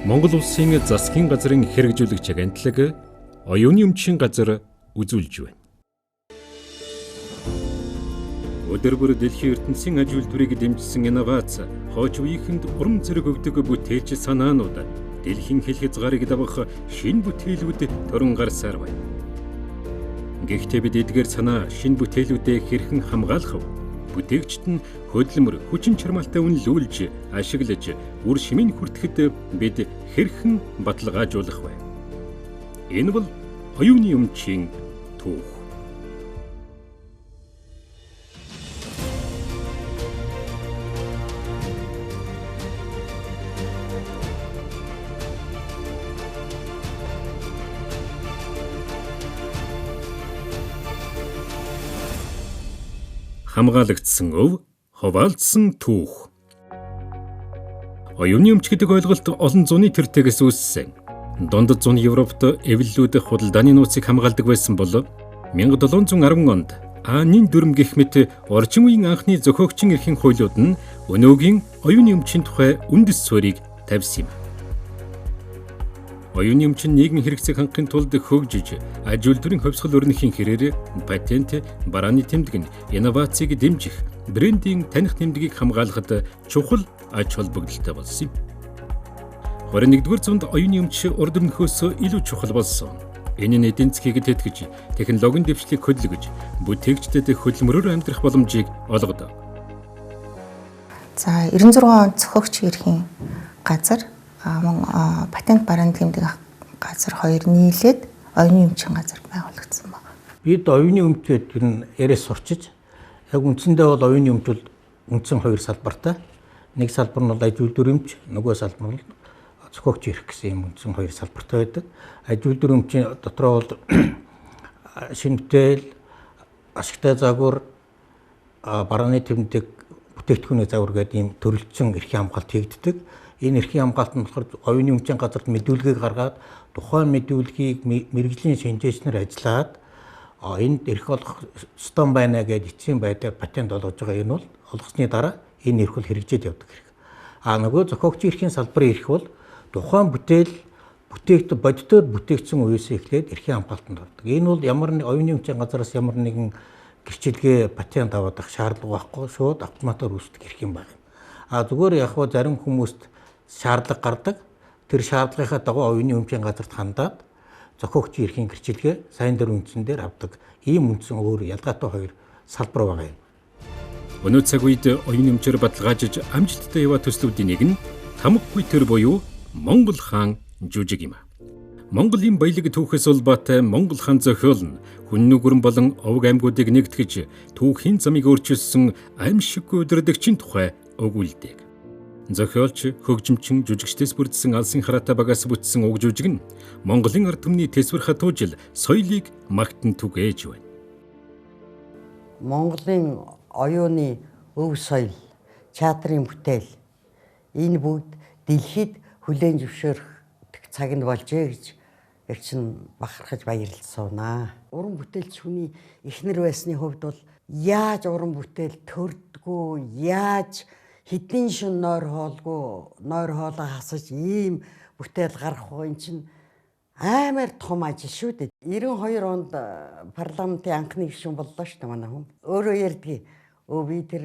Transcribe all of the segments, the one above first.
Монгол улсын засгийн газрын хэрэгжүүлэгч агентлаг оюуны өмчийн газар үзүүлж байна. Өдөр бүр дэлхийн ертөнцийн аж үйлдвэрийг дэмжсэн инновац, хооч үеийнхэнд урам зориг өгдөг бүтээлч санаанууд, дэлхийн хил хязгаарыг давах шинэ бүтээлүүд төрөн гарсаар байна. Гэхдээ бид эдгээр санаа, шинэ бүтээлүүдээ хэрхэн хамгаалах вэ? Бүтээгчид нь хөдөлмөр, хүчин чармаалтай үнэлүүлж, ашиглаж, үр шимийг хүртэхэд бид хэрхэн баталгаажуулах вэ? Энэ бол оюуны өмчийн түүх. Хамгаалагдсан өв, хуваалцсан түүх. Оюуны өмч гэдэг ойлголт олон зууны тэртегээс үүссэн. Дундад зууны Европт эвлэлүүд худалдааны нууцыг хамгаалдаг байсан бол 1710 онд Аанийн дүрм гэх мэт орчин үеийн анхны зохиогчийн эрхийн хуулиуд нь өнөөгийн оюуны өмчийн тухай үндэс суурийг тавьсан юм. Оюуны өмч нь нийгмийн хэрэгцээг хангахын тулд хөгжиж, аж үйлдвэрийн хувьсгал өрнөхийн хэрээр патент, барааны тэмдэг нь инновацийг дэмжих, брендийн таних тэмдгийг хамгаалахад чухал ач холбогдолтой болсон юм. 21-р зуунд оюуны өмч урд өмнөхөөс илүү чухал болсон. Энэ нь эдийн засгийг тэтгэж, технологийн дэвшлийг хөдөлгөж, бүтээгчдэд хөдөлмөрөөр амьдрах боломжийг олгодог. За 96 онд зохиогч эрхийн газар мөн патент барааны тэмдэг газар хоёр нийлээд оюуны өмчийн газар байгуулагдсан байна. Бид оюуны өмч гэдэг нь яриас сурчиж, яг үндсэндээ бол оюуны өмч бол үндсэн хоёр салбартай. Нэг салбар нь бол аж үйлдвэр өмч, нөгөө салбар нь зохиогч эрх гэсэн юм үндсэн хоёр салбартай байдаг. Аж үйлдвэр өмчийн дотроо бол шинэ бүтээл, ашигтай загвар, барааны тэмдэг, бүтээгдэхүүний загвар гэдэг ийм төрөлжсөн эрхийн хамгаалалт хийгддэг. Энэ эрхийн хамгаалалт нь болохоор оюуны өмчийн газарт мэдүүлгийг гаргаад тухайн мэдүүлгийг мэргэжлийн шинжээчнэр ажиллаад энд эрх олох ёстой байна гэдээ эцсийн байдлаар патент олгож байгаа. Энэ бол олгосны дараа энэ эрх бол хэрэгжээд явдаг хэрэг. А нөгөө зохиогчийн эрхийн салбарын эрх бол тухайн бүтээл бодитоор бүтээгдсэн үеэс эхлээд эрхийн хамгаалтанд ордог. Энэ бол ямар нэг оюуны өмчийн газараас ямар нэгэн гэрчилгээ патент аваад авах шаардлага байхгүй, шууд автоматар үүсдэг эрх юм байна. А зүгээр яг хөө зарим хүмүүст шаардлага гардаг. Тэр шаардлагынхаа дагуу оюуны өмчийн газарт хандаад зохиогчийн эрхийн гэрчилгээ сайн дурын үндсэн дээр авдаг. Ийм үндсэн өөр ялгаатай хоёр салбар байгаа юм. Өнөө цаг үед оюуны өмчөөр баталгаажиж амжилттай яваа төслүүдийн нэг нь Тамгагүй төр буюу Монгол хаан жүжиг юм. Монголын баялаг түүхээс улбаатай Монгол хаан зохиол нь хүн нүгүрэн болон овог аймагуудыг нэгтгэж түүхийн замыг өөрчилсөн аимшиггүй удирдагчийн тухай өгүүлдэг. Зохиолч, хөгжимчин, жүжигчдээс бүрдсэн алсын хараатай багаас бүтсэн уг жүжиг нь Монголын ард түмний тэсвэр хатуужил соёлыг магтан түгээж байна. Монголын оюуны өв соёл, театрын бүтээл энэ бүгд дэлхийд хүлээн зөвшөөрөх цаг нь болжээ гэж эрчин бахархаж баярлж суунаа. Уран бүтээлч хүний эхнэр байсны хувьд бол яаж уран бүтээл төрдгөө, яаж хэдийн шин нойр хоолгүй, нойр хоолоо хасаж ийм бүтээл гарах уу, эн чинь амар том ажил шүү дээ. 92 онд парламентын анхны гишүүн боллоо шүү дээ манай хүн. Өөрөө ярьдгийг, өө би тэр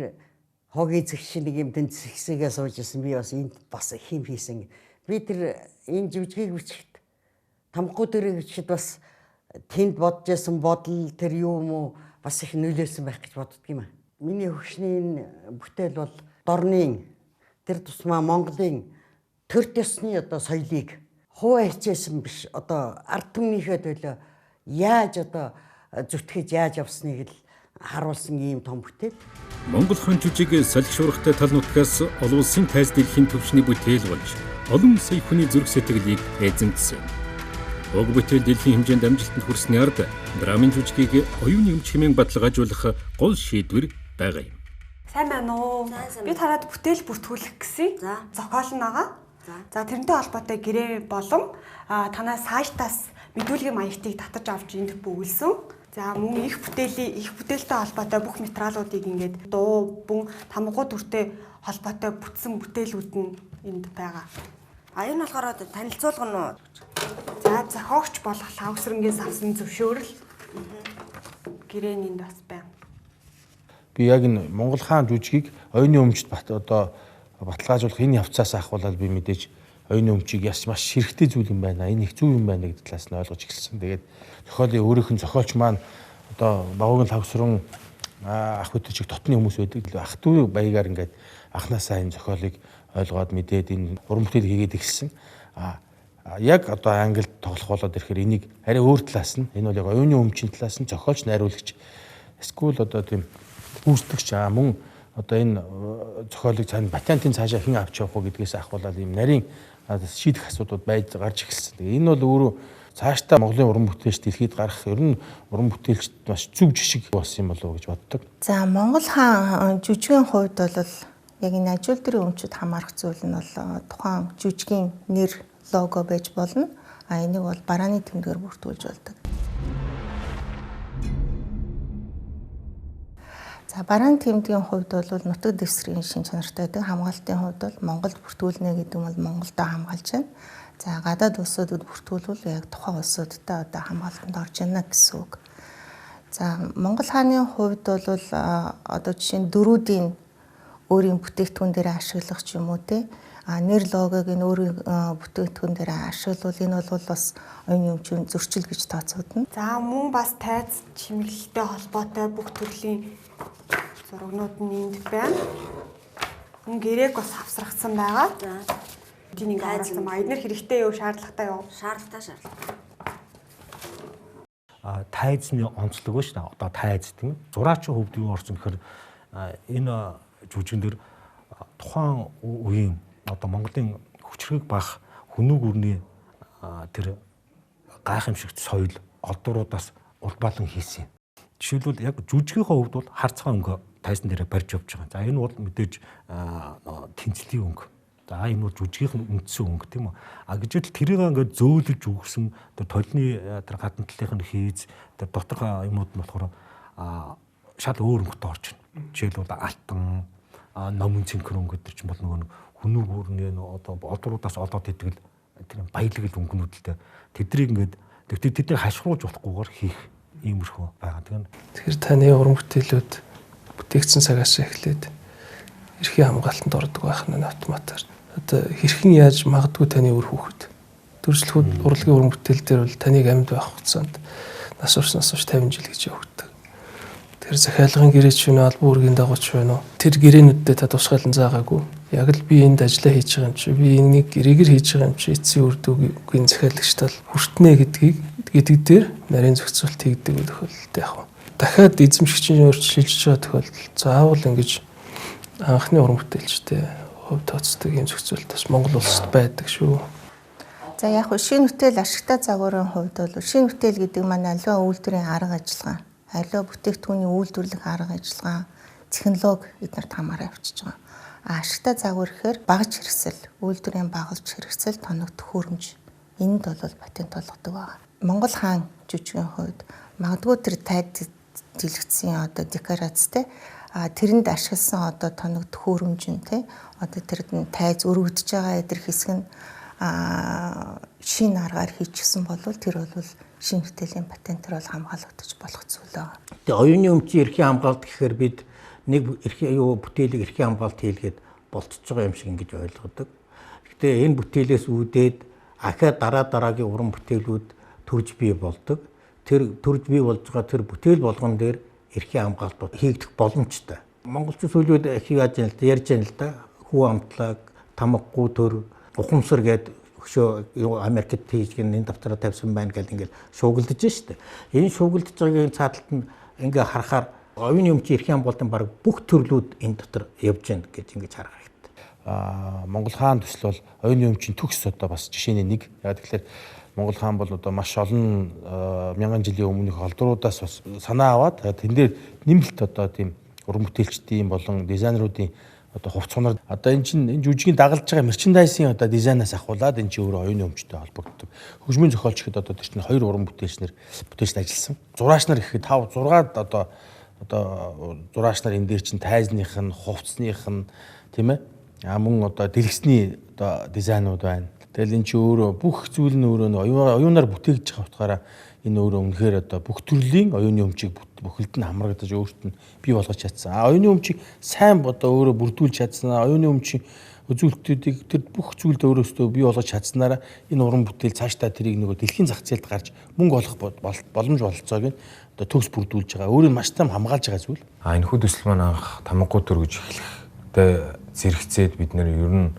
хог эзэх шиг нэг юм тэнд зэгсээгээ сууж исэн, би бас энд бас их юм хийсэн. Би тэр энэ жүжигийг бичихэд, Тамгагүй төрийг бичихэд бас тэнд бодож исэн бодол тэр юу юм уу бас их нөлөөлсөн байх гэж боддөг юм аа. Миний хөгшний энэ бүтээл бол дорнын тэр тусмаа Монголын төрт ёсны одоо соёлыг хуваа хичээсэн биш, одоо ард түмнийхээ төлөө яаж одоо зүтгэж яаж явсныг л харуулсан ийм том бүтээл. Монгол хаан жүжиг салхи шуургатай тал нутгаас олон улсын тайз дэлхийн түвшний бүтээл болж олон сая хүний зүрх сэтгэлийг эзэмдсэн. Уг бүтээл дэлхийн хэмжээнд амжилтанд хүрсний ард драмын жүжигийг оюуны өмч хэмээн баталгаажуулах гол шийдвэр байгаа юм. Сайн байна уу? Би тараад бүтээл бүртгүүлэх гэсэн зохиол нь байгаа. За тэрнтэй холбоотой гэрээ болон танай сайтаас мэдүүлгийн маягтыг татаж авч энд бөглөсөн. За мөн их бүтээлийн их бүтээлтэй холбоотой бүх материалуудыг ингээд дуу, бүн, тамгуу төртэй холбоотой бүтсэн бүтээлүүд нь энд байгаа. А энэ болохоор танилцуулга нь уу? За зохиогч болох Лхагвсрэнгээс авсан зөвшөөрөл гэрээний энд бас байна. Би яг энэ Монгол хаан жүжигийг оюуны өмчт одоо баталгаажуулах энэ явцаас ахуулаад би мэдээж оюуны өмчийг яс маш хэрэгтэй зүйл юм байна. Энэ их зөв юм байна гэдэг талаас нь ойлгож эхэлсэн. Тэгээд зохиолын өөрийнх нь зохиолч маань одоо Багуугийн Лхагвсрэн ах дүү чиг дотны хүмүүс байдаг. Ах дүү баягаар ингээд анханасаа энэ зохиолыг ойлгоод мэдээд энэ уран бүтээл хийгээд эхэлсэн. А яг одоо англид тоглох болоод ирэхээр энийг арай өөр талаас нь, энэ бол яг оюуны өмчийн талаас нь зохиолч, найруулагч, эсвэл одоо тийм гүйцэтгэгч мөн одоо энэ зохиолыг цаана патентын цаашаа хэн авч явах вэ гэдгээс ахуулаад ийм нарийн шийдэх асуудлууд байж гарч эхэлсэн. Тэгээ энэ бол өөрөө цаашдаа Монголын уран бүтээлч дэлхийд гарах ер нь уран бүтээлчд маш зөв жишг болсон юм болов уу гэж боддог. За Монгол хаан жүжигийн хувьд бол яг энэ аж үйлдвэрийн өмчөд хамаарах зүйл нь бол тухайн жүжигийн нэр, лого байж болно. А энийг бол барааны тэмдгээр бүртгүүлж болдог. За барааны тэмдгийн хувьд бол нутаг дэвсгэрийн шин чанартай байдаг. Хамгаалтын хувьд бол Монголд бүртгүүлнэ гэдэг нь бол Монголдо хамгаалж байна. За гадаад улсуудад бүртгүүлвэл яг тухайн улсуудтай одоо хамгаалтанд орж байна гэсэн үг. За Монгол хааны хувьд бол одоо жишээ нь дөрүүдийн өөрийн бүтээгдэхүүн дээр ашиглах ч юм уу те. А нэр логог нь өөрийн бүтээгдэхүүн дээр ашиглавал энэ бол бас оюуны өмчийн зөрчил гэж тооцогдно. За мөн бас тайз чимэглэлтэй холбоотой бүх төрлийн зурагнууд нь энд байна. Мөн гэрээг бас авсрагдсан байгаа. За. Эдийн ингээ оруулсан ба эднэр хэрэгтэй юу, шаардлагатай юу? Шаардлагатай. А тайзны онцлог ба шүү дээ. Одоо тайз гэдэг нь зураачийн хувьд юу орсон гэхээр энэ жүжигэн дээр тухайн үеийн одоо Монголын хүчрхэг бах хүнүүг үрний тэр гайхамшигт соёл олдвруудаас улбаалan хийсэн. Жишээлбэл яг жүжигийнхээ хувьд бол хар цагаан өнгө тайзан дээр барьж явж байгаа. За энэ бол мэдээж тэнцлийн өнгө. За энэ бол жүжигийнх нь үндсэн өнгө тийм үү. А гэжэл тэрийг ингээд зөөлөж өгсөн тэр толны тэр гадна талынх нь хийз тэр доторх юмуд нь болохоор шал өөр өнгөтэй орж ирнэ. Жишээлбэл алтан, номын цэнхэр өнгө гэдэг чинь бол нөгөө хүнүүг үрнээ одоо олдруудаас олоод идэг л тэр баялаг л өнгөнүүд л дээ. Тэдрийг ингээд тэднийг хашгируулж болохгүйгээр хийх иймэрхүү байгаа. Тэгэхээр таны уран бүтээлүүд бүтээгдсэн цагаас эхлээд эрхийн хамгаалтанд ордог байх нь автоматар. Одоо хэрхэн яаж магадгүй таны үр хүүхэд төрөлхүүд урлагийн уран бүтээл дээр бол таныг амьд байх хугацаанд нас урснаас хойш 50 жил гэж явагддаг. Тэр захиалгын гэрээ ч вэ, албан үүргийн дагуу ч вэ нөө. Тэр гэрээнүүддээ та тусгайлан заагаагүй. Яг л би энд ажиллаа хийж байгаа юм чи, би энийг гэрээгээр хийж байгаа юм чи, эцсийн үр дүнгийн захиалагч тал хүртнэ гэдгийг гэдэг дээр нарийн зохицуулт хийгдэг тохиолдолтой яг. Дахиад эзэмшигчийн өөрчлөлт шилжиж байгаа тохиолдолд заавал ингэж анхны уран бүтээлчтэй хувь тооцдог юм зохицуулт бас Монгол улсад байдаг шүү. За яг хөө шинэ бүтээл ашигтай загварын хувьд бол шинэ бүтээл гэдэг маань аливаа үйлдвэрийн арга ажиллагаа, аливаа бүтээгдэхүүний үйлдвэрлэх арга ажиллагаа, технологи эднэрт хамаараа явчихж байгаа. А ашигтай загвар гэхээр багж хэрэгсэл, үйлдвэрийн баглж хэрэгсэл, тоног төхөөрөмж энд бол патент болгодог байгаа. Монгол хаан жүжигийн хувьд магадгүй тэр тайд дэлгэцийн одоо декорацтай тэрэнд ашигласан одоо тоног төхөөрөмж нь те одоо тэр тайз өргөдөж байгаа эдэр хэсэг нь шинэ аргаар хийчихсэн бол тэр бол шинэ бүтээлийн патентээр бол хамгаалагдаж болох зүйл байгаа. Тэгээ оюуны өмчийн эрхийн хамгаалалт гэхээр бид нэг эрхийн юу бүтээлийг эрхийн хамгаалалт хийлгээд болцож байгаа юм шиг ингэж ойлгодог. Гэхдээ энэ бүтээлээс үүдээд ахиа дараа дараагийн уран бүтээлүүд төрж бий болдог. Тэр төрж бий болж байгаа тэр бүтээл болгон дээр эрхийн хамгаалтууд хийгдэх боломжтой. Монголчууд сүүлүүд их яаж юм л да ярьж юм л да. Хүү амтлаг, тамгагүй төр, ухамсар гээд хөшөө Америкт хийж гин энэ давтараа тавьсан байна гэл ингээл шуугилдаж штэ. Энэ шуугилдаж байгаагийн цааталт нь ингээ харахаар оюуны өмчийн эрхийн хамгаалтын баг бүх төрлүүд энэ дотор явж байна гэж ингэж харах хэрэгтэй. Монгол хаан төсөл бол оюуны өмчийн төгс одоо бас жишээний нэг. Яг тэгэхээр Монгол хаан бол одоо маш олон мянган жилийн өмнөх олдруудаас бас санаа аваад тэн дээр нэмэлт одоо тийм уран бүтээлчдийн болон дизайнеруудын одоо хувц хунар одоо энэ чинь энэ жүжигийн дагалж байгаа мерчендайзын одоо дизайнаас ахуулаад энэ чинь өөрөө оюуны өмчтэй холбогддог. Хөгжмийн зохиолч гэхэд одоо тэр чинь хоёр уран бүтээлчнэр бүтээлчд ажилласан. Зураач нар гэхэд 5 6 одоо зураач нар энэ дээр чинь тайзных нь, хувцсных нь тийм ээ. А мөн одоо дэлгэцний одоо дизайнууд байна. Тэгэл энэ чи өөрөө бүх зүйл нь өөрөө оюунаар бүтээгдэж байгаа утгаараа энэ өөрөө үнэхээр одоо бүх төрлийн оюуны өмчийг бүхэлд нь хамрагдаж өөрт нь бий болгож чадсан. А оюуны өмчийг сайн одоо өөрөө бүрдүүлж чадсан. Оюуны өмчийн үзүүлэлтүүдийг тэр бүх зүйлд өөрөөсөө бий болгож чадсанараа энэ уран бүтээл цаашдаа тэрийг нөгөө дэлхийн зах зээлд гарч мөнгө олох боломж бололцоог нь одоо төгс бүрдүүлж байгаа. Өөрөө маш том хамгаалж байгаа зүйл. А энэ хүү төсөл маань анх тамгагүй төр гэж эхлэхдээ зэрэгцээд бид нэр ер нь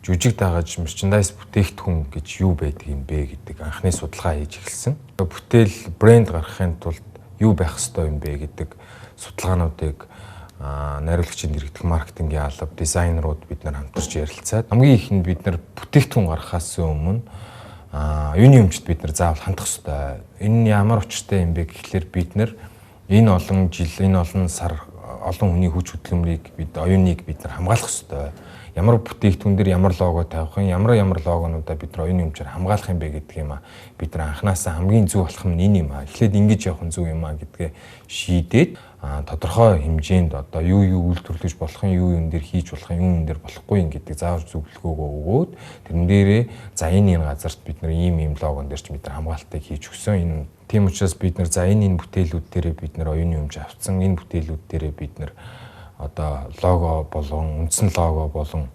жүжиг дагаж мерчендайз бүтээгдэхүүн гэж юу байдаг юм бэ гэдэг анхны судалгаа хийж эхэлсэн. Бүтээл брэнд гаргахын тулд юу байх ёстой юм бэ гэдэг судалгаануудыг найруулагчийн дэргэдэх маркетингийн алба, дизайнерууд бид нар хамтарч ярилцаад хамгийн ихэнд бид нар бүтээгдэхүүн гаргахаас өмнө юуны өмчт бид нар заавал хандах ёстой. Энэ нь ямар учиртай юм бэ гэхлээр бид нар энэ олон жил, энэ олон сар олон хүний хүч хөдөлмөрийг бид оюуныг бид нар хамгаалах ёстой. Ямар бүтээгдэхүүн дээр ямар лого тавих юм, ямар логонуудаа бид нар оюуны өмчөөр хамгаалах юм бэ гэдэг юм а. Бид нар анханасаа хамгийн зөв болох юм энэ юм а. Эхлээд ингэж явах нь зөв юм а гэдгээ шийдээд тодорхой хэмжээнд одоо юу юу үйлдвэрлэж болох юм, юу юм дээр хийж болох юм, юу юм дээр болохгүй юм гэдэг заавар зөвлөгөөгөө өгөөд тэрэн дээрээ за энэ газарт бид нар ийм ийм логон дээр ч бид нар хамгаалтыг хийж өгсөн. Энэ тийм учраас бид нар за энэ бүтээлүүд дээрээ бид нар оюуны өмч авцсан, энэ бүтээлүүд дээрээ бид нар одоо лого болон үндсэн лого болон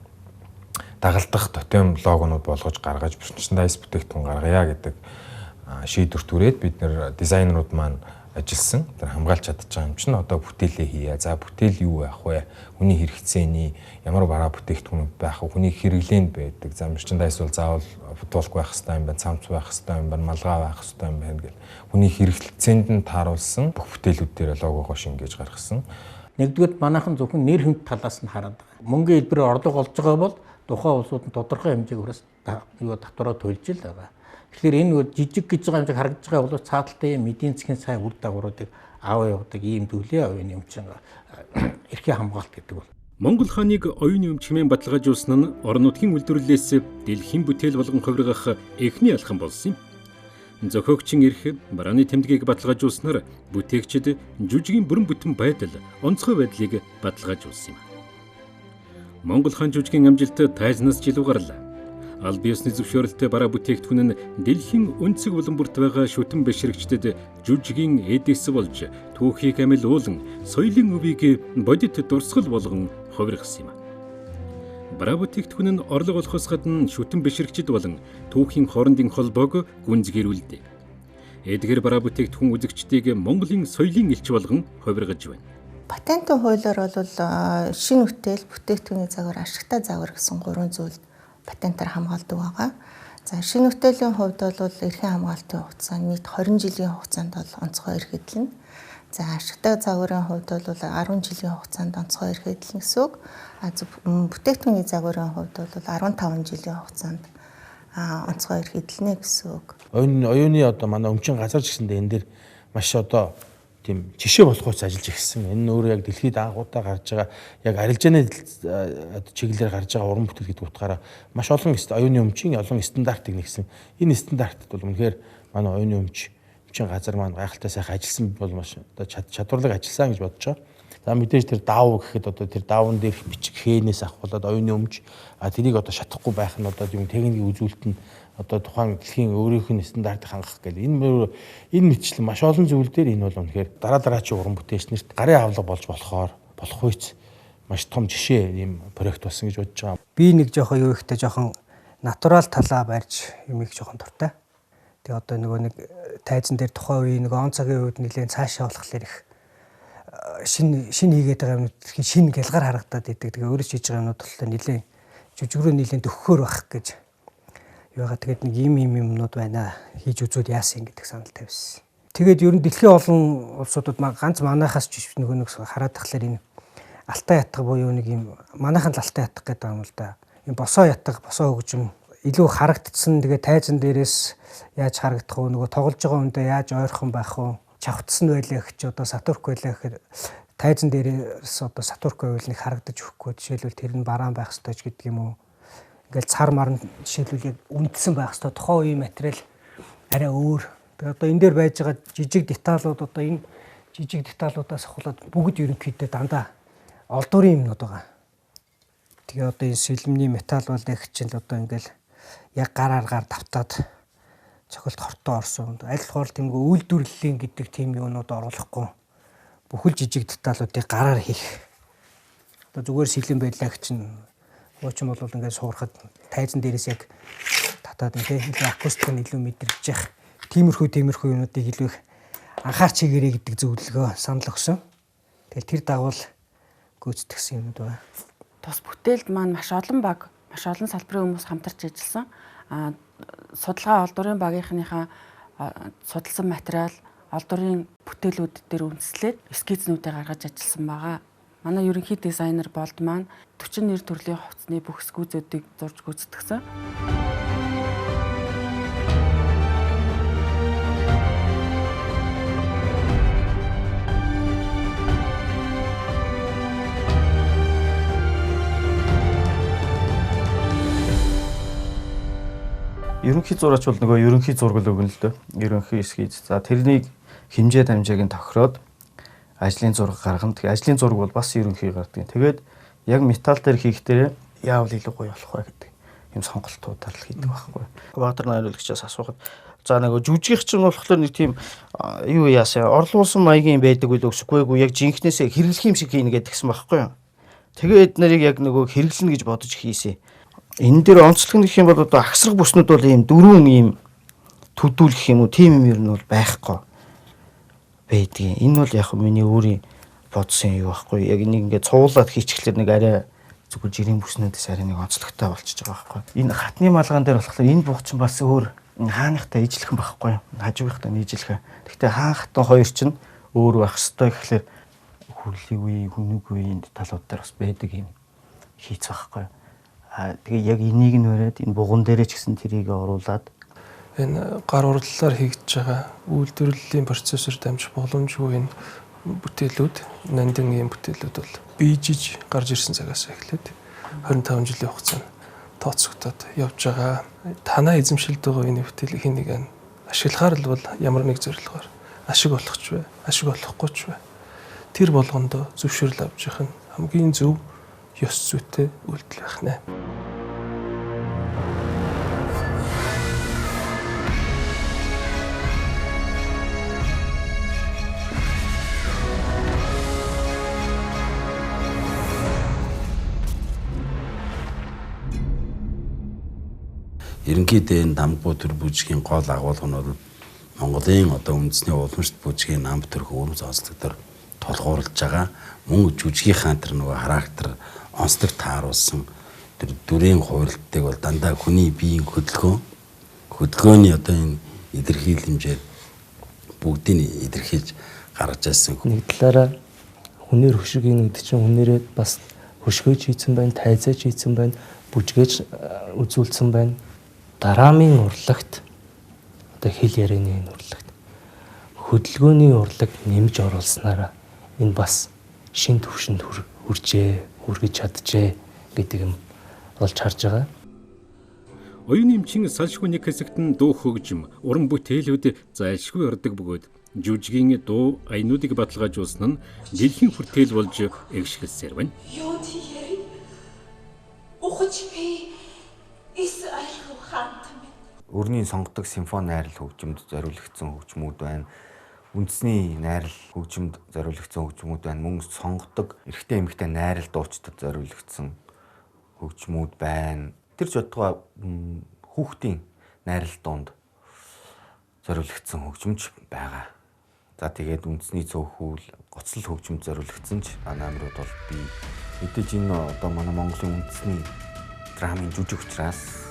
дагалдах тотем логонууд болгож гаргаж мерчендайз бүтээгдэхүүн гаргая гэдэг шийдвэр түрээд бид нэр дизайнерууд маань ажилласан. Тэр хамгаалж чадчих юм чинь одоо бүтээлээ хийе. За бүтээл юу байх вэ? Хүний хэрэгцээний ямар бараа бүтээгдэхүүнүүд байх вэ? Хүний хэрэглээнд байдаг. За мерчендайз бол заавал футболк байх хэрэгтэй юм байна, цамц байх хэрэгтэй юм байна, малгай байх хэрэгтэй юм байна гэл. Хүний хэрэгцээнд нь тааруулсан бүх бүтээлүүд дээр логогоо шингээж гаргасан. Нэгдүгээр манайхан зөвхөн нэр хүнд талаас нь хараад байгаа. Мөнгөний хэлбэрээр орлого олж байгаа бол тухайн улсууд нь тодорхой хэмжээгээр юу татвараа төлж л байгаа. Тэгэхээр энэ жижиг гэж байгаа юм шиг харагдаж байгаа бол цааталтай юм эдийн засгийн сайн үр дагавруудыг аваа явуудаг ийм зүйлээ оюуны өмчин эрхийн хамгаалт гэдэг бол. Монгол хааныг оюуны өмч хэмээн баталгаажуулсан нь орон нутгийн үйлдвэрлэлээс дэлхийн бүтээл болгон хувиргах эхний алхам болсон юм. Зохиогчийн эрх барааны тэмдгийг баталгаажуулснаар бүтээгчид жүжигийн бүрэн бүтэн байдал, онцгой байдлыг баталгаажуулсан юм. Монгол хаан жүжигийн амжилт тайзнаас жил гарлаа. Аль биесны зөвшөөрөлтэй бараа бүтээгдэхүүн нь дэлхийн өнцөг булан бүрт байгаа шүтэн бишрэгчдэд жүжигийн эдис болж түүхийг амилуулан соёлын өвийг бодит дурсгал болгон хувиргасан юм. Бараа бүтээгдэхүүн нь орлого олохоос гадна шүтэн бишрэгчид болон түүхийн хоорондын холбоог гүнзгийрүүлдэг. Эдгээр бараа бүтээгдэхүүн үзэгчдийг Монголын соёлын элч болгон хувиргаж байна. Патентын хуулиар бол шинэ бүтээл, бүтээгдэхүүний загвар, ашигтай загвар гэсэн гурван зүйл патентаар хамгаалдаг байгаа. За шинэ бүтээлийн хувьд бол эрхийн хамгаалтын хугацаа нийт 20 жилийн хугацаанд бол онцгой эрх эдлэнэ. За ашигтай загварын хувьд бол 10 жилийн хугацаанд онцгой эрх эдлэнэ гэсэн үг. Бүтээгдэхүүний загварын хувьд бол 15 жилийн хугацаанд онцгой эрх эдлэнэ гэсэн үг. Оюуны одоо манай өмчийн газар ч гэсэндээ энэ дээр маш одоо тийм жишээ болох үс ажиллаж ирсэн. Энэ нь өөрөө яг дэлхийд анхудаа гарч байгаа яг арилжааны чиглэлээр гарч байгаа уран бүтээл гэдэг утгаараа маш олон оюуны өмчийн олон стандартыг нэгсэн. Энэ стандартд бол үнэхээр манай оюуны өмчийн газар маань гайхалтай сайхан ажилласан бол маш одоо чадварлаг ажилласан гэж бодож байгаа. За мэдээж тэр даав гэхэд одоо тэр даавн дээрх бичиг хээнээс авахулаад оюуны өмч тэрийг одоо шатахгүй байх нь одоо юм техникийн үзүүлэлт нь одоо тухайн дэлхийн өөрийнх нь стандартыг хангах гэл энэ мэтчлэн маш олон зүйл дээр энэ бол үнэхээр дараа дараачийн уран бүтээлч нарт гарын авлага болж болох үйц маш том жишээ ийм проект болсон гэж бодож байгаа. Би нэг жоохон юу ихтэй жоохон натурал талаа барьж юм их жоохон дуртай. Тэгээ одоо нөгөө нэг тайзан дээр тухайн үеийн нөгөө он цагийн үед нэлээд цаашаа болохоор их шинэ хийгээд байгаа юмнууд шинэ гялгар харагдаад идэг. Тэгээ өөрөө хийж байгаа юмнууд болохоор нэлээд жүжигрөө нэлээд төхөхөр байх гэж юугаа тэгээд нэг ийм юмнууд байна. Хийж үзвэл яасан гэдэг санал тавьсан. Тэгээд ер нь дэлхийн олон улсуудад ганц манайхаас ч нөгөө нэг хараад тахлаар энэ алтай ятга буюу нэг юм манайхан л алтай ятга гэдэг юм л да. Ийм босоо ятга, босоо хөгжим илүү харагдсан. Тэгээ тайзан дээрээс яаж харагдах вэ? Нөгөө тоглож байгаа хүндээ яаж ойрхон байх вэ? Чавцсан байлаа гэх чи одоо сатурк байлаа гэхээр тайзан дээрээс одоо сатурк байвал нэг харагдаж өгөхгүй. Жишээлбэл тэр нь бараан байх ёстой ч гэдэг юм уу. Ингээл цар марн жишээлбэл яг үндсэн байх ёстой. Тухайн үеийн материал арай өөр. Тэгээ одоо энэ дээр байж байгаа жижиг деталууд одоо энэ жижиг деталуудаас ахуулаад бүгд ерөнхийдөө дандаа олдуурын юмнууд байгаа. Тэгээ одоо энэ сэлмний металл бол яг чинь л одоо ингээл яг гар аргаар давтаад цохилт хортой орсон. Аль болохоор тэмгүй үйлдвэрлэлийн гэдэг тийм юунууд оруулахгүй бүхэл жижиг деталуудыг гараар хийх. Одоо зүгээр сэлэн байдлаа чинь хуучин бол ингээд суурахад тайзан дээрээс яг татаад ингээ илүү акустик нь илүү мэдрэгдэж явах. Тиймэрхүү юмнуудыг илүү их анхаарч хийгэрэй гэдэг зөвлөгөө санал өгсөн. Тэгэл тэр дагуул гүйцэтгэсэн юмуд байна. Тус бүтээлд маань маш олон баг, маш олон салбарын хүмүүс хамтарч ажилласан. Судалгаа олдврын багийнхныхаа судалсан материал олдврын бүтээлүүд дээр үндэслээд эскизнүүдээ гаргаж ажилласан байгаа. Манай ерөнхий дизайнер Болд маань 41 төрлийн хувцсны бүх эскизүүдийг зурж гүйцэтгэсэн. Ерөнхий зураач бол нөгөө ерөнхий зураг л өгнө л дөө. Ерөнхий эскиз. За тэрнийг хэмжээ дамжааг нь тохироод ажлын зураг гаргана. Тэгээ ажлын зураг бол бас ерөнхий гардаг. Тэгээд яг металл дээр хийх дээр яавал илүү гоё болох вэ гэдэг юм сонголтуудаар л хийдэг байхгүй. Баатар найруулагчаас асуухад за нөгөө жүжигч чинь болохоор нэг тийм юу яасан орлуулсан маягийн байдаг үл өсөхгүй яг жинхнээсээ хэрэглэх юм шиг хийнэ гэдгсэн байхгүй юу. Тэгээд эд нарыг яг нөгөө хэрэглэнэ гэж бодож хийсэн. Энэ дээр онцлог нь гэх юм бол одоо агсрах бүснүүд бол ийм дөрвөн ийм төдүүлэх юм уу тийм юм ер нь бол байхгүй байдгийн. Энэ бол яг миний өөрийн бодсон юу байхгүй. Яг энийг ингээд цуулаад хийчихлээр нэг арай зүгээр жирийн бүснүүдээс арай нэг онцлогтой болчихж байгаа байхгүй. Энэ хатны малгаан дээр болохоор энэ буух чинь бас өөр хааныхтай ижилхэн байхгүй. Хажуугийнхтай нийжилхэн. Гэхдээ хаан хатан хоёр чинь өөр байх ёстой гэхлээр хүрлийн үе, хүнүг үеийн талууд дээр бас байдаг юм хийц байхгүй. Тэгээ яг энийг нь бариад энэ буган дээрээ ч гэсэн тэрийг оруулаад энэ гар урлалаар хийгдэж байгаа үйлдвэрлэлийн процессор дамжих боломжгүй энэ бүтээлүүд, нандин ийм бүтээлүүд бол бийжиж гарч ирсэн цагаас эхлээд 25 жилийн хугацаанд тооцогдоод явж байгаа. Танаа эзэмшилд байгаа энэ бүтээлийг хэн нэг нь ашиглахаар л бол ямар нэг зорилгоор ашиг болох ч бай, ашиг болохгүй ч бай. Тэр болгондоо зөвшөөрөл авч явах нь хамгийн зөв ёс зүйтэй үйлдэл байх нэ. Ерөнхийдөө энэ Дамгуу төр бүжгийн гол агуулга нь бол Монголын одоо үндэсний уламжлалт бүжгийн нам төрх өрөмс онцлог дээр тулгуурлаж байгаа. Мөн жүжигийнхаа тэр нөгөө характер онцлог тааруулсан тэр дүрийн хувирлтыг бол дандаа хүний биеийн хөдөлгөөний одоо энэ илэрхийлэмжээр бүгдийг илэрхийлж гаргаж ирсэн. Нэг талаараа хүнээр хөшиг ийн гэдэг чинь хүнээрээ бас хөшгөөж хийсэн байна, тайзаач хийсэн байна, бүжгээч үзүүлсэн байна. Драмын урлагт одоо хэл ярианы энэ урлагт хөдөлгөөний урлаг нэмж оруулснараа энэ бас шин төвшөнд хүржээ, хүргэж чаджээ гэдэг юм олж харж байгаа. Оюун эмчин салшгүй нэг хэсэгт нь дуу хөгжим, уран бүтээлүүд зайлшгүй ордог бөгөөд жүжигийн дуу аянуудыг баталгаажуулсан нь дэлхийн хүртэл болж эгшгэлсээр байна. Өрний сонгодог симфони найрал хөгжимд зориулагдсан хөгжмүүд байна. Үндэсний найрал хөгжимд зориулагдсан хөгжмүүд байна. Мөн сонгодог эрэгтэй эмэгтэй найрал дуучдад зориулагдсан хөгжмүүд байна. Тэр ч бодгоо хүүхдийн найрал дуунд зориулагдсан хөгжмөж байгаа. За тэгээд үндэсний цөөхүүл, гоцлол хөгжимд зориулагдсан ч номерууд бол бий. Мэдээж энэ одоо манай Монголын үндэсний драмын жүжиг учраас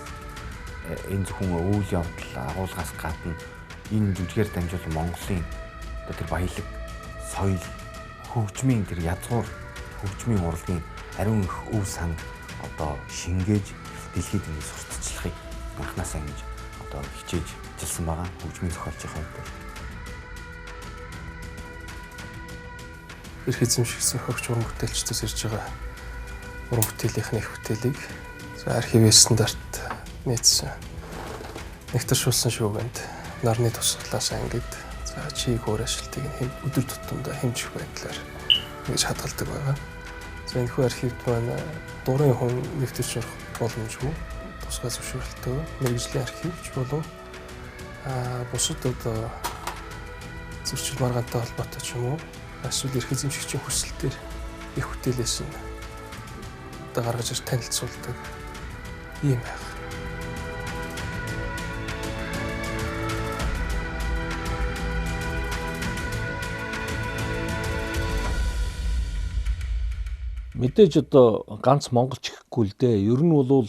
энэ зөвхөн үйл явдал агуулгаас гадна энэ жүжигээр дамжуулан Монголын одоо тэр баялаг, соёл, хөгжмийн тэр язгуур, хөгжмийн урлагийн ариун их өв сан одоо шингээж дэлхийд ингэ сурталчлахыг анханасаа ингэж одоо хичээж ажилласан байгаа хөгжмийн зохиолчийн хувьд. Эрх эзэмшигч зохиогч уран бүтээлчдээс ирж байгаа уран бүтээлийнхний их бүтээлийг за архив стандарт нийцсэн нэгтэршүүлсэн шүүгэнд нарны тусгалаас ангид за чиг өөр ажилтыг нь өдөр тутамдаа хэмжих байдлаар ингэж хадгалдаг байгаа. За энэхүү архивд маань дурын хүн нэвтэрч орох боломжгүй. тусгай зөвшөөрөлтөө мэргэжлийн архивч болон бусад одоо зөрчил маргаантай холбоотой ч юм уу эсвэл эрх эзэмшигчийн хүсэлтээр их бүтээлээс нь одоо гаргаж ирж танилцуулдаг ийм байх. Мэдээж одоо ганц монголч гэхгүй л дээ. Ер нь бол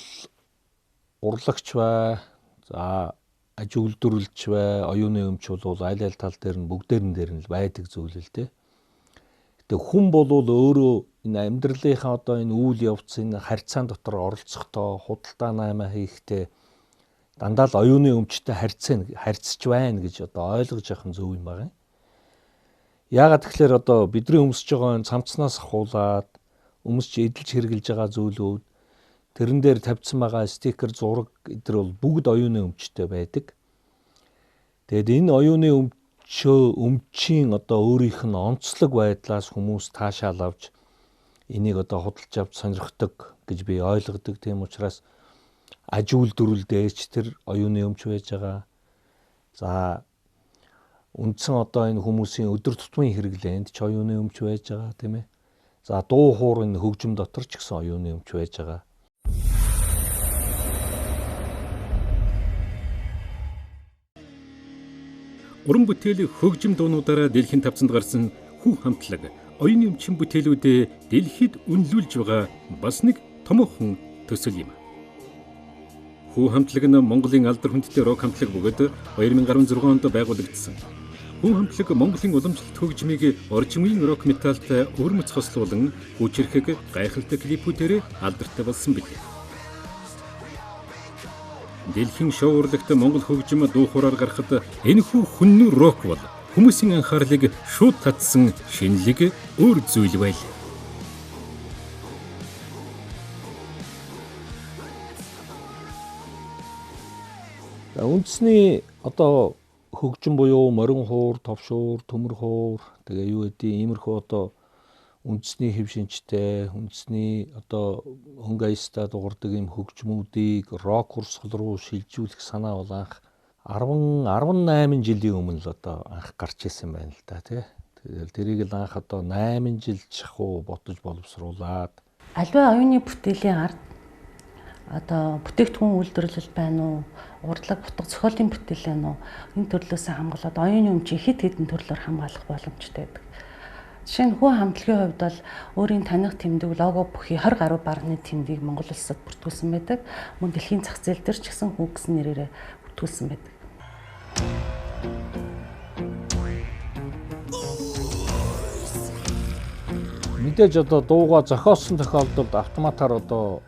урлагч бай, за аж үйлдвэрлэгч бай, оюуны өмч бол аль аль тал дээр нь бүгдээрэн дээр нь л байдаг зүйл л дээ. Гэтэ хүн бол өөрөө энэ амьдралынхаа одоо энэ үйл явц энэ харьцаан дотор оролцохдоо худалдаа наймаа хийхдээ дандаа л оюуны өмчтэй харьцаж байна гэж одоо ойлгож явах нь зөв юм байна. Яагаад тэгэхээр одоо бидний өмсөж байгаа энэ цамцнаас ахуулаад өмсч эдэлж хэрглэж байгаа зүйлүүд тэрэн дээр тавьсан байгаа стикер, зураг эдгээр бол бүгд оюуны өмчтэй байдаг. Тэгээд энэ оюуны өмчийн одоо өөрийнх нь онцлог байдлаас хүмүүс таашаал авч энийг одоо худалдаж авч сонирхдог гэж би ойлгодог. Тийм учраас аж үйлдвэрлэлдээ ч тэр оюуны өмч байж байгаа. За үндсэн одоо энэ хүмүүсийн өдөр тутмын хэрэглээнд ч оюуны өмч байж байгаа, тийм ээ. За дуу хуур энэ хөгжим дотор ч гэсэн оюуны өмч байж байгаа. Уран бүтээл хөгжим дуунуудаараа дэлхийн тавцанд гарсан хүү хамтлаг оюуны өмчийн бүтээлүүдээ дэлхийд үнэлүүлж байгаа бас нэг томоохон төсөл юм. Хүү хамтлаг нь Монголын алдар хүндтэй рок хамтлаг бөгөөд 2016 онд байгуулагдсан. Хүү хамтлаг Монголын уламжлалт хөгжмийг орчин үеийн рок металтай өвөрмөц хослуулан хүчирхэг гайхалтай клипүүдээр алдартай болсон билээ. Дэлхийн шоу урлагт Монгол хөгжим дуу хуураар гарахад энэхүү хүннү рок бол хүмүүсийн анхаарлыг шууд татсан шинэлэг өөр зүйл байл. Үндэсний одоо хөгжим буюу морин хуур, товшуур, төмөр хуур тэгээ юу гэдэг иймэрхүү одоо үндэсний хэв шинжтэй, үндэсний одоо хөнгө аястаа дуурдаг ийм хөгжмүүдийг рок урсгал руу шилжүүлэх санаа бол анх 10 18 жилийн өмнө л одоо анх гарч ирсэн байна л да тий. Тэгэл тэрийг л анх одоо 8 жил чахуу ботож боловсруулад альва оюуны бүтээлийн ард одоо бүтээгдэхүүн үйлдвэрлэл байна уу, урлаг, утга зохиолын бүтээл байна уу, энэ төрлөөс хамгаалаад оюуны өмчийг хэд хэдэн төрлөөр хамгаалах боломжтой байдаг. Жишээ нь хүү хамтлагийн хувьд бол өөрийн таних тэмдэг лого бүхий 20 гаруй барны тэмдгийг Монгол улсад бүртгүүлсэн байдаг. Мөн дэлхийн зах зээл дээр ч гэсэн хүү гэсэн нэрээрээ бүртгүүлсэн байдаг. Мэдээж одоо дууга зохиосон тохиолдолд автоматар одоо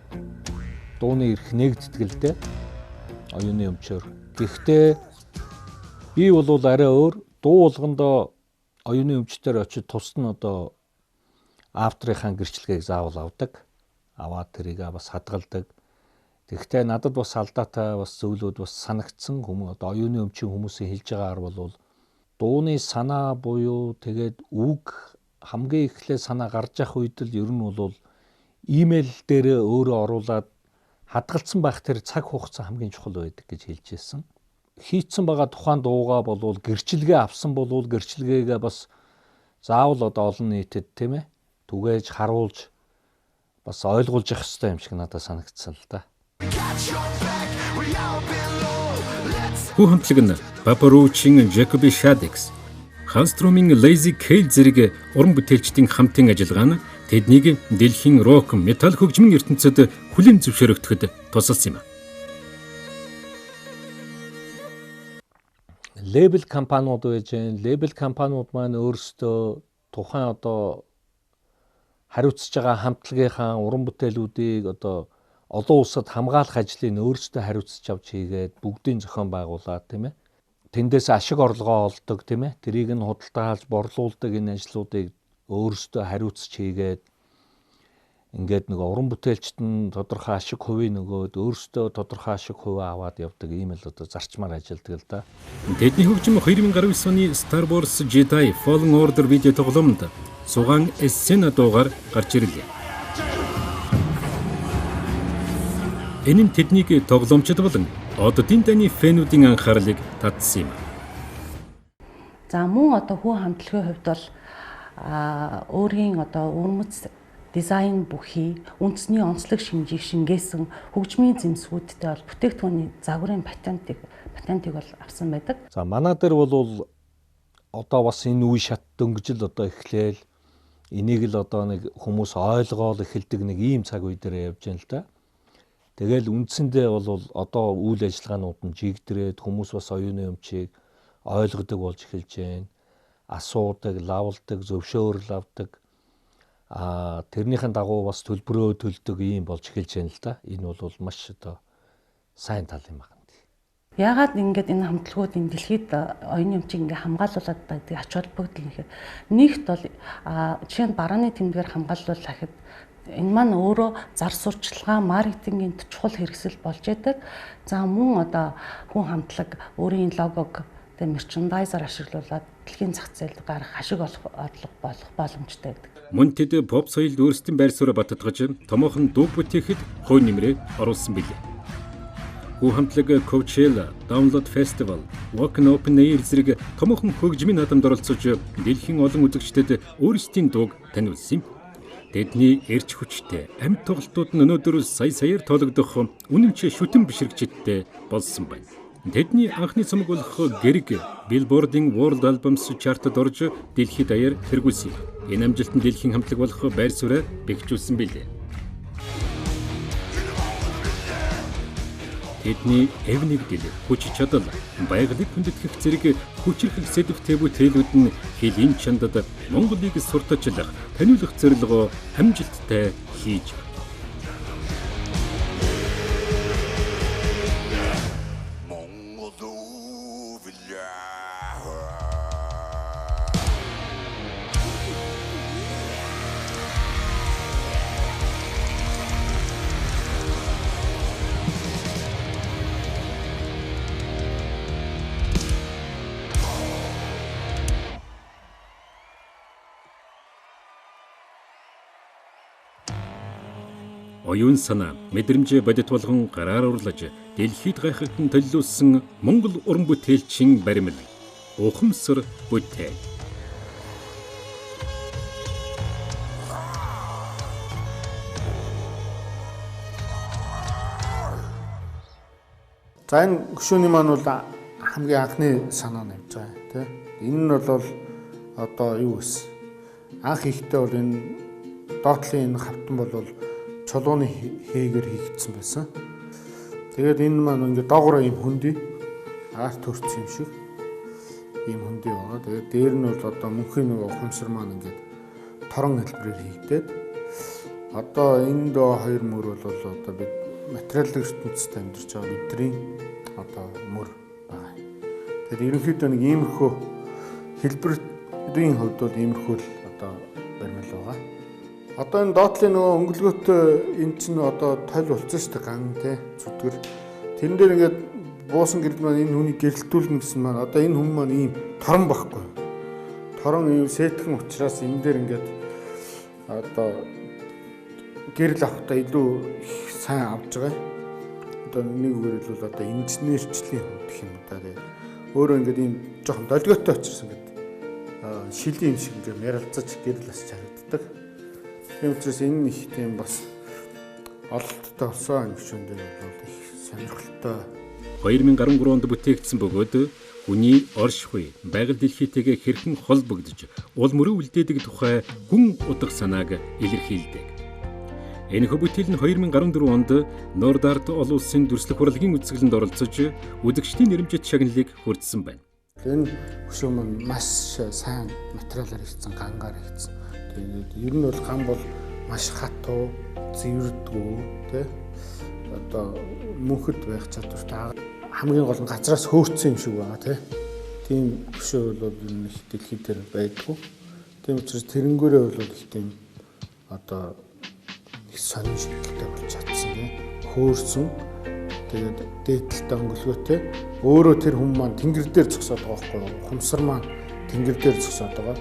дууны эрх нэгддэг л дээ. Оюуны өмчөөр. Гэхдээ би бол арай өөр дуу болгондоо оюуны өмчтөр очиж тусад нь одоо авторынхаа гэрчлэгийг заавал авдаг. Аваад тэрийг бас хадгалдаг. Тэгэхдээ надад бас алдаатай бас зүйлүүд бас санагдсан хүмүүс одоо оюуны өмчийн хүмүүсийн хэлж байгаагаар бол дууны санаа буюу тэгээд үг хамгийн эхлээ санаа гарч явах үед л ер нь бол имэйл дээрээ өөрөө оруулаад хадгалсан байх тэр цаг хугацаа хамгийн чухал байдаг гэж хэлж ирсэн. Хийцэн байгаа тухайн дуугаа болвол гэрчилгээ авсан болвол гэрчилгээгээ бас заавал одоо олон нийтэд тийм түгээж харуулж бас ойлгуулж явах хэрэгтэй юм шиг надад санагдсан л да. Хүү хамтлаг нь Papa Roach-ийн Jacoby Shaddix, Halström-ийн Lazy Kale зэрэг уран бүтээлчдийн хамтын ажиллагаа нь тэднийг дэлхийн рок, метал хөгжмийн ертөнцид хүлээн зөвшөөрөгдөхөд тусалсан юм. Лейбл компаниуд байж гэн. Лейбл компаниуд маань өөрсдөө тухайн одоо хариуцж байгаа хамтлагийнхаа уран бүтээлүүдийг одоо олон улсад хамгаалах ажлыг өөрсдөө хариуцж авч хийгээд бүгдийн зохион байгуулад тийм ээ. Тэндээс ашиг орлогоо олдог тийм ээ. Тэрийг нь худалдаалж борлуулдаг энэ ажлуудыг өөрсдөө хариуцж хийгээд ингээд нөгөө уран бүтээлчд нь тодорхой ашиг хувийг нөгөөд өөрсдөө тодорхой ашиг хувиа аваад явдаг ийм л одоо зарчмаар ажилладаг л да. Тэдний хөгжим 2019 оны Star Wars Jedi Fallen Order видео тоглоомд Сугаан Эссена дуугаар гарч ирлээ. Энэ нь тэднийг тоглоомчд болон оддын дайны фэнүүдийн анхаарлыг татсан юм. За мөн одоо хүү хамтлагийн хувьд бол өөрийн одоо өвөрмөц дизайн бүхий үндэсний онцлог шинжийг шингээсэн хөгжмийн зэмсгүүдтэй бол бүтээгдэхүүний загварын патентыг бол авсан байдаг. За манай дээр бол одоо бас энэ үе шат дөнгөжл одоо эхлээл энийг л одоо нэг хүмүүс ойлгоол эхэлдэг нэг ийм цаг үе дээр явж байна л да. Тэгэл үндсэндээ бол одоо үйл ажиллагаанууд нь жигдрээд хүмүүс бас оюуны өмчийг ойлгодог болж эхэлж байна. Асуудаг, лавлдаг, зөвшөөрөл авдаг. Тэрнийхэн дагуу бас төлбөрөө төлдөг ийм болж эхэлж байна л да. Энэ бол маш одоо сайн тал юм байна. Яагаад ингэж энэ хамтлагууд энэ дэлхийд оюуны өмчийг ингээ хамгаалуулад байдаг ач холбогдол нэхэр нэгт бол жишээ нь барааны тэмдгээр хамгаалуулахад энэ маань өөрөө зар сурталчилгаа, маркетингийн чухал хэрэгсэл болж яадаг. За мөн одоо хүн хамтлаг өөрийн логог тэгээ мерчендайзер ашиглуулад дэлхийн зах зээлд гарах ашиг олох орлого болох боломжтой байдаг. Мөн тэд поп соёлд өөрсдийн байр сууриа баттгаж томоохон дуу бүтээхэд хувь нэмрээ оруулсан билээ. Хүү хамтлаг Coachella, Download Festival, Wacken Open Air зэрэг томоохон хөгжмийн наадамд оролцож дэлхийн олон үзэгчдэд өөрсдийн дууг таниулсан юм. Тэдний эрч хүчтэй амьд тоглолтууд нь өнөөдөр сая саяар тоологдох үнэмшээ шүтэн бишрэгчидтэй болсон байна. Тэдний анхны цомог болох Гэрэг Billboard-ын World Albums Chart-д орж дэлхийд даяар тэргүүлсэн юм. Энэ амжилт нь дэлхийн хамтлаг болох байр сууриа бэхжүүлсэн билээ. Тэдний эв нэгдэл, хүч чадал, байгалийг хүндэтгэх зэрэг хүчирхэг сэдэвтэй бүтээлүүд нь хэлийн чандад Монголыг сурталчлах, таниулах зорилгоо амжилттай хийж байна. Оюун санаа, мэдрэмж бодит болгон гараар урлаж, дэлхийд гайхагдан төллүүлсэн Монгол уран бүтээлчин баримл ухамсар бүтээл. За энэ гүшүүний маань бол хамгийн анхны санаа нэмж байгаа тий. Энэ нь бол одоо юу гэс? Анх хийхдээ бол энэ доотлын энэ хавтан бол чулууны хийгээр хийгдсэн байсан. Тэгээд энэ маань ингээд доогоороо ийм хөндөй арт төрсөн юм шиг ийм хөндөй байгаа. Тэгээд дээр нь бол одоо мөнхийн нэг ухамсар маань ингээд торон хэлбэрээр хийгдээд одоо энэ доо хоёр мөр бол одоо бид материалын ертөнцид амьдарч байгаа бидний одоо мөр байгаа. Тэгээд ерөнхийдөө нэг иймэрхүү хэлбэрийн хувьд бол иймэрхүү л одоо баримл байгаа. Одоо энэ доотлын нөгөө өнгөлгөөтэй энэ чинь одоо тойл болсон шүү дээ ган тий зүтгэр. Тэрэн дээр ингээд буусан гэрэл маань энэ хүнийг гэрэлтүүлнэ гэсэн маань одоо энэ хүн маань ийм торон байхгүй. Торон ийм сэтгэн учраас энэ дээр ингээд одоо гэрэл авахдаа илүү их сайн авч байгаа. Одоо нэг үгээр хэлбэл одоо инженерчлийн хувьд гэх юм да тий. Өөрөө ингээд ийм жоохон долгиотой учраас ингээд шилийн юм шиг ингээд яралцаж гэрэл бас харагддаг. Тийм учраас энэ их тийм бас ололттой болсон юм шиг дээр бол их сонирхолтой. 2013 онд бүтээгдсэн бөгөөд хүний оршихуй байгаль дэлхийтэйгээ хэрхэн холбогдож уул мөрөө үлдээдэг тухай гүн утга санааг илэрхийлдэг. Энэхүү бүтээл нь 2014 онд Нордарт олон улсын дүрслэх урлагийн үзэсгэлэнд оролцож үзэгчдийн нэрэмжит шагналыг хүртсэн байна. Энэ хөшөө маань маш сайн материалаар хийгдсэн, гангаар хийгдсэн. Тэгээд ер нь бол ган бол маш хатуу, зэвэрдгүү тий. Одоо мөнхөд байх чадвартай. Хамгийн гол нь газраас хөөрцөн юм шиг байгаа тий. Тийм хөшөө бол энэ их дэлхий дээр байдгүй. Тийм учраас тэрнгүүрээ бол их тийм одоо их сонин шийдэлтэй болж чадсан тий. Хөөрсөн. Тэгээд дээдэлтэй өнгөлгөөтэй. Өөрөө тэр хүн маань тэнгэр дээр зогсоод байгаа байхгүй юу? Ухамсар маань тэнгэр дээр зогсоод байгаа.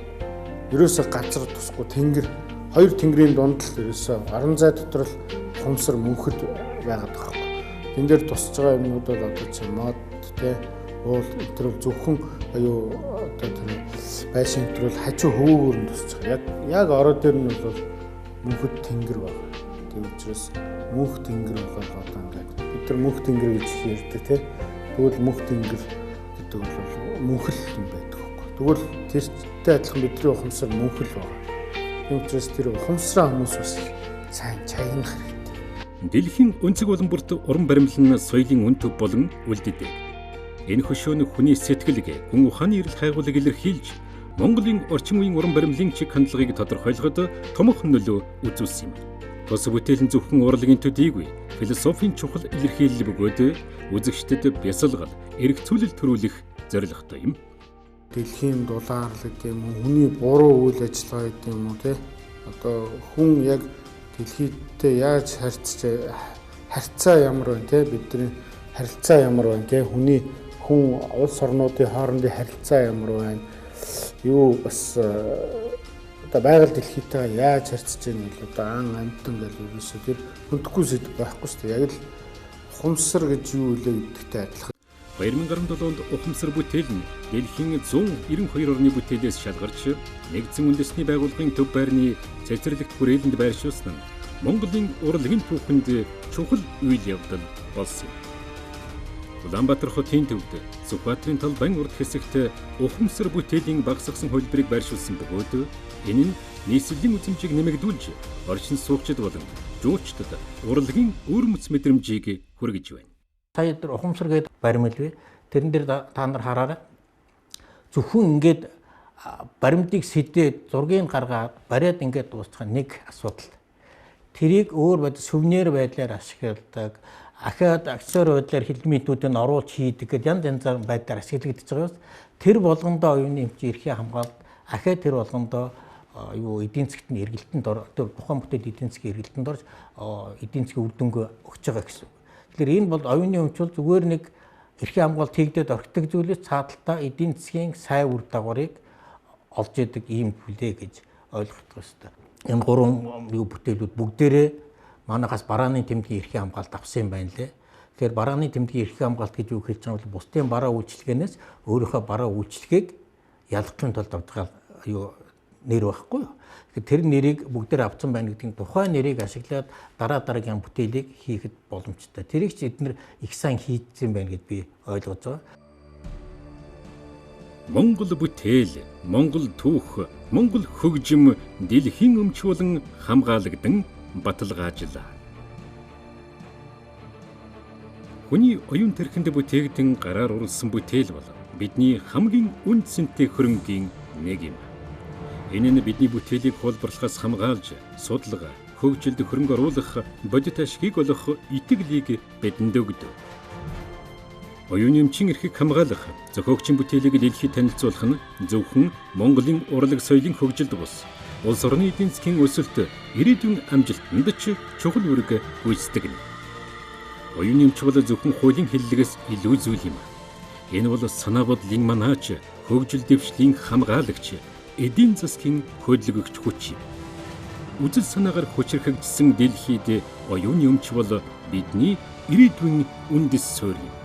Ерөөсөө газар тусгүй тэнгэр хоёр тэнгэрийн дунд л ерөөсөө орон зай дотор л ухамсар мөнхөд байгаад байгаа байхгүй. Энэ дээр тусч байгаа юмнууд бол одоо чи мод те уул энэ бол зөвхөн аюу одоо тэр байшин энэ бол хажуу хөвөөр нь тусч байгаа. Яг ороо дээр нь бол мөнхөд тэнгэр байна. Тийм учраас мөнх тэнгэр бол одоо ингээд бид нар мөнх тэнгэр гэж ярьдаг те. Тэгвэл мөнх тэнгэр гэдэг бол мөнхөл юм байдаг хөөхгүй. Тэгвэл тэртэй адилхан бидний ухамсар мөнхөл байна. Тийм учраас тэр ухамсараа хүмүүс бас сайн чагнах хэрэгтэй. Дэлхийн өнцөг улам бүрт уран баримлал нь соёлын үн төв болон үлддэг. Энэ хөшөө нь хүний сэтгэлг, гүн ухааны эрэл хайгуулыг илэрхийлж, Монголын орчин үеийн уран баримлалын чиг хандлагыг тодорхойлоход томоохон нөлөө үзүүлсэн юм. Тус бүтээл нь зөвхөн урлагийн төдийгүй философийн чухал илэрхийлэл бөгөөд үзэгчдэд бясалгал, эргцүүлэл төрүүлэх зорилготой юм. Дэлхийн дулаарлал гэдэг юм уу, хүний буруу үйл ажиллагаа гэдэг юм уу те. Одоо хүн яг дэлхийдээ яаж харьцаж харьцаа ямар байна те, бидний харилцаа ямар байна те, хүний хүн улс орнуудын хоорондын харилцаа ямар байна. Юу бас одоо байгаль дэлхийтэйгээ яаж харьцаж байгаа нь одоо ан амьтан гэж ерөөсөө тэр хүндэхгүй сэдв байхгүй шүү дээ. Яг л ухамсар гэж юу үлээ гэдэгтэй адилхан. 2017 онд ухамсар бүтээл нь дэлхийн 192 орны бүтээлээс шалгарч нэгдсэн үндэсний байгууллагын төв байрны цэцэрлэгт хүрээлэнд байршуулсан нь Монголын урлагийн түүхэнд чухал үйл явдал болсон юм. Улаанбаатар хотын төвд Сүхбаатарын талбайн урд хэсэгт ухамсар бүтээлийн багасгасан хувилбарыг байршуулсан бөгөөд энэ нь нийслэлийн үзэмжийг нэмэгдүүлж орчин суугчид болон жуулчдад урлагийн өвөрмөц мэдрэмжийг хүргэж байна. Сая тэр ухамсар гэдэг баримл бий. Тэрэн дээр та нар хараарай. Зөвхөн ингээд баримтыг сэдээд зургийг гаргаад бариад ингээд дуусчих нэг асуудал. Тэрийг өөр байд сувенир байдлаар ашигладаг. Ахаад аксессуар байдлаар хилмитүүдийг оруулж хийдэг гэдээ янз янзаар байдлаар ашиглагдаж байгаа юм. Тэр болгондоо оюуны эмчийн эрхийн хамгаалалт ахаад тэр болгондоо юу эдийн засгт нь эргэлтэнд ор тухайн бүтээл эдийн засгийн эргэлтэнд орж эдийн засгийн үр дүнгээ өгч байгаа гэсэн. Тэгэхээр энэ бол оюуны өмч бол зүгээр нэг эрхийн хамгаалалт хийгдээд орхидог зүйлээс цаадалтаа эдийн засгийн сай үр дагаврыг олж идэг ийм хүлээ гэж ойлгох ёстой. Энэ гурван юу бүтээлүүд бүгдээрээ манайхаас барааны тэмдгийн эрхийн хамгаалалт авсан юм байна лээ. Тэгэхээр барааны тэмдгийн эрхийн хамгаалалт гэж юу хэлж байгаа бол бусдын бараа үйлчилгээнээс өөрийнхөө бараа үйлчилгээг ялгахын тулд авч байгаа юу нэр байхгүй юу. Тэгэхээр тэр нэрийг бүгдээр авсан байна гэдэг нь тухайн нэрийг ашиглаад дараа дараагийн бүтээлийг хийхэд боломжтой. Тэрийг ч эднэр их сайн хийцэн байна гэд би ойлгож байгаа. Монгол бүтээл, Монгол түүх, Монгол хөгжим дэлхийн өмч болон хамгаалагдан баталгаажлаа. Хүний оюун тэрхэнд бүтээгдэн гараар уралсан бүтээл бол бидний хамгийн үн цэнтэй хөрөнгийн нэг юм. Энэ нь бидний бүтээлийг хуулбарлахаас хамгаалж, судалгаа, хөгжилд хөрөнгө оруулах, бодит ашигыг олох итгэлийг бидэнд өгдөг. Оюуны өмчийн эрхийг хамгаалах, зохиогчийн бүтээлийг дэлхийд танилцуулах нь зөвхөн Монголын урлаг соёлын хөгжилд бус, улс орны эдийн засгийн өсөлт, ирээдүйн амжилтанд ч чухал үүрэг гүйцэтгэнэ. Оюуны өмч бол зөвхөн хуулийн хэллэгээс илүү зүйл юм. Энэ бол санаа бодлын манаач, хөгжил дэвшлийн хамгаалагч, эдийн засгийн хөдөлгөгч хүч юм. Үзэл санаагаар хүчирхэгжсэн дэлхийд оюуны өмч бол бидний ирээдүйн үндэс суурь юм.